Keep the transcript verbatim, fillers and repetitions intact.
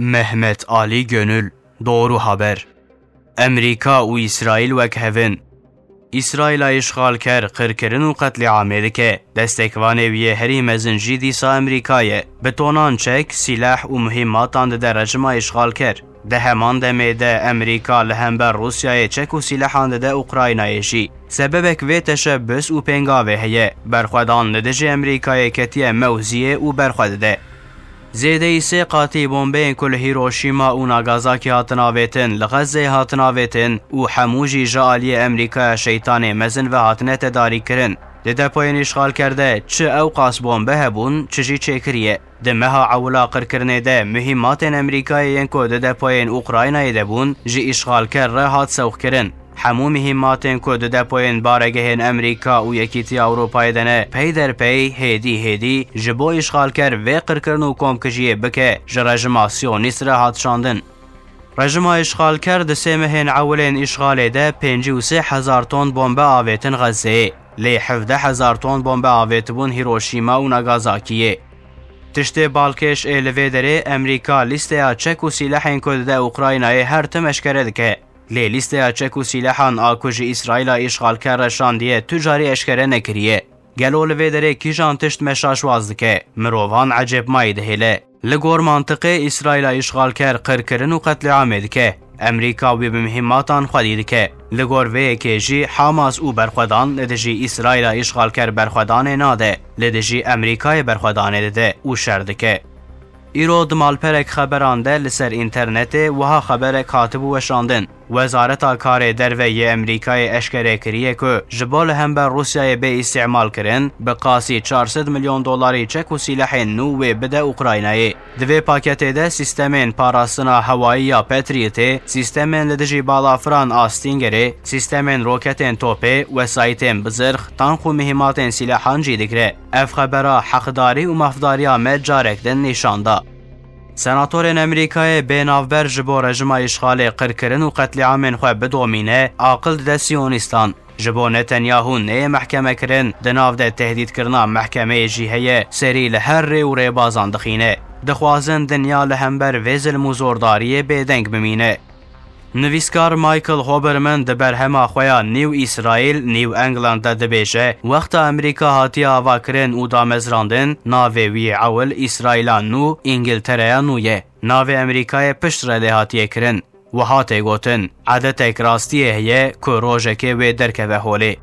Mehmet Ali Gönül, Doğru Haber. Emerîka û Îsraîl wek hev in. Îsraîla îşxalker qirkirin û qetlîamê dike. Destekvanê wî yê herî mezin jî dîsa Emerîka ye. Bi tonan çek, sîleh û muhîmatan dide rejima îşxalker. Di heman demê de Emerîka li hember Rûsyayê çek û sîlehan dide Ukraynayê jî. Sebebek vê teşebbus û pêngavê heye. Berxwedan li dijî Emerîkayê ketiye mewziyê û berxwe dide. Zêdeyî sê qatî bombeyên ku li Hîroşîma û Nagasakî hatin avêtin, li Xezzeyê hatin avêtin û hemû jî ji aliyê Emerîkaya şeytanê mezin ve hatine tedarîkkirin. Di depoyên îşxalker de çi ewqas bombe hebûn, çi jî çêkiriye. Di meha ewila qirkirinê de muhîmatên Emerîkayê yên ku di depoyên Ukraynayê de bûn, ji îşxalker re hat sewqkirin. Hemû mihîmatên ku di depoyên baregehên Emerîka û Yekîtiya Ewropayê de ne, peyderpey, hêdî hêdî ji bo îşxalker vê qirkirin û komkijiyê bike, ji rejima Siyonîst re hat şandin. Rejima îşxalker di sê mehên ewilên îşxalê de pêncî û sê hezar ton bombe avêtin Xezzeyê, lê hevdeh hezar ton bombe avêtibûn Hîroşîma û Nagasakiyê. Tiştê balkêş ê li vê derê Emerîka lîsteya çek û sîlehên ku dide Ukraynayê her tim eşkere dike. Lê lîsteya çek û sîlehan a ku ji Îsraîla îşxalker re şandiye tu carî eşkere nekiriye. Gelo li vê derê kîjan tişt me şaşwaz dike? Mirovan ecêbmayî dihêle. Li gor mantiqê Îsraîla îşxalker qirkirin û qetlîamê dike. Emerîka wî bi mihîmatan xwedî dike. Li gor vê yekê jî Hamas û berxwedan li dijî Îsraîla îşxalker berxwedanê nade, li dijî Emerîkayê berxwedanê dide û şer dike. Îro di malperek xeberan de li ser înternetê wiha xeberek hatibû weşandin. Wezareta Karê Derve yê Emerîkayê eşkere kiriye ku ji bo li hember Rûsyayê bê îstîmalkirin, bi qasî çar sed milyon dolarî çek û sîlehên nû wê bide Ukraynayê. Di vê paketê de sîstemên parastina hewayî ya Patriotê, sîstemên li dijî balafiran a Stingerê, sîstemên roketên topê, wesayîtên bizirx, tank û mihîmatên sîlehan cî digire. Ev xebera heqdarî û mafdariya me carek din nîşan da. Senatorên Emerîkayê bê navber ji bo rejima îşxalê qirkirin û qetlîamên xwe bidomîne, aqil dide siyonîstan. Ji bo Netanyahu neyê mehkemekirin, di nav de tehdîdkirina mehkemeyê jî heye, serî li her rê û rêbazan dixîne. Dixwazin dinya li hember vê zilm û zordariyê bêdeng bimîne. Nivîskar Michael Hoberman di berhema xwe ya New Israel, New England de dibêje, wexta Emerîka hatiye avakirin û damezrandin, navê wî yê ewil Îsraîla nû, Îngiltereya nû ye. Navê Emerîkayê pişt re lê hatiye kirin. Wiha tê gotin, edetek rastiyê heye ku rojekê wê derkeve holê.